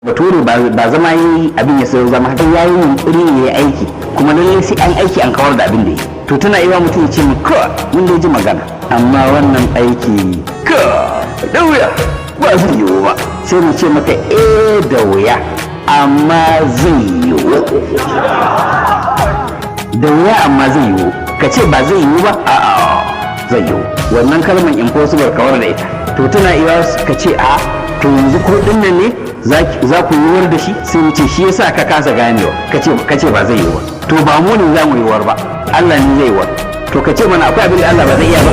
Bature ba zama yi abin ya sayo zama har ya yi yunkuri ne ya aiki, kuma lallai sai an aiki an kawar da abin da yi. To, tana iya mutum ya ce mu ka mun dai ji magana, amma wannan aiki ka da wuya, ba zai yiwu ba. Sai mu ce maka, eh, da wuya, amma zai yiwu. Da wuya, amma zai yiwu. Ka ce ba zai yiwu ba, a'a, zai yiwu. Wannan kalmar impossible, kawar da ita. To, tana iya ka ce, a to, yanzu ko din nan ne za ku yiwuwar da shi? Sai mu ce shi yasa ka kasa ganewa, ka ce ba zai yiwu ba. To, ba mu ne za mu yiwuwar ba, Allah ne zai yiwuwar. To, ka ce mana akwai abin da Allah ba zai iya ba?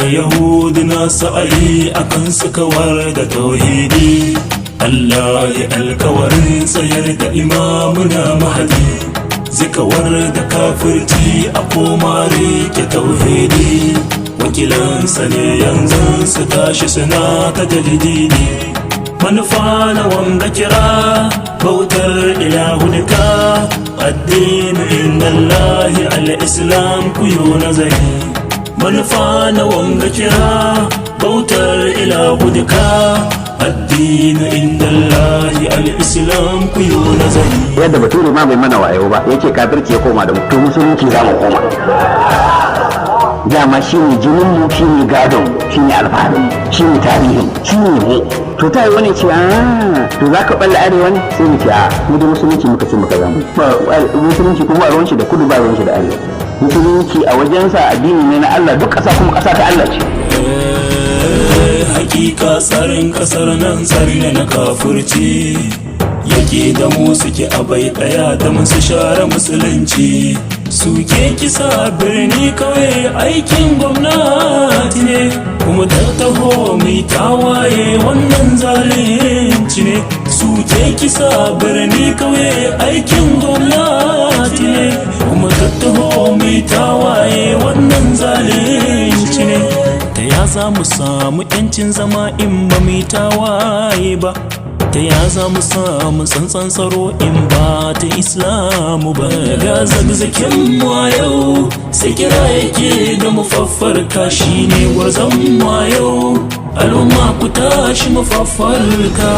Yahudu na sa'ayi akan su kawar da tauhidi. Allah ya alkawarin tsayar da Imamuna Mahadi, zai kawar da kafirci a koma rike tauhidi. Wakilansa ne yanzu su tashi suna ta tajdidi. Manufa na wanga kira, bautar ilahu duka. Addini indallahi al-Islam, kuyo nazari. Manufa na wanga kira, bautar ilahu duka. Addini indallahi al-Islam, kuyo nazari. Yadda Bature ma bai mana wayo ba, yake kafirci ya koma da mu, to musulunci za mu koma. Dama shi ne jinin mu, shi ne gadon, shi ne alfaharin, shi ne tarihin, shi ne mu. To, ta yi wani ce, a to, za ka balle arewa ne? Sai mu ce, a mu da musulunci muka ce muka zamu musulunci, kuma a ruwan shi da kudu, ba ruwan shi da arewa. Musulunci a wajensa addini ne na Allah, duk ƙasa kuma ƙasa ta Allah ce. Hakika tsarin kasar nan tsari ne na kafurci, yake da mu suke a bai daya da musu share musulunci. Suke kisa birni kawai, aikin gwamnati ne, kuma ta taho mai tawaye, wannan zalunci ne. Suke kisa birni kawai, aikin gwamnati ne, kuma ta taho mai tawaye, wannan zalunci ne. Ta ya za mu samu yancin zama in ba mu tawaye ba? Ta ya za mu samu tsantsan tsaro in ba ta Islamu ba? Ga Zakzakin mu a yau sai kira yake da mu faffarka, shine gwarzon mu a yau. Al'umma, ku tashi mu faffarka.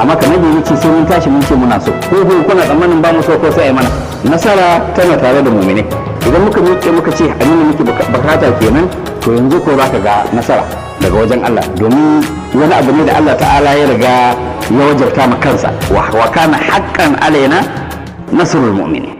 Amma kamar da yake, sai mun tashi mun ce muna so. Ko kuna tsammanin ba mu so ko sai ai mana? Nasara tana tare da mu'mini. Idan muka miƙe muka ce abin da muke bukata kenan, to yanzu ko za ka ga nasara daga wajen Allah, domin wani abu ne da Allah ta'ala ya riga ya wajabta ma kansa. Wa kana haqqan alaina nasrul mu'minin.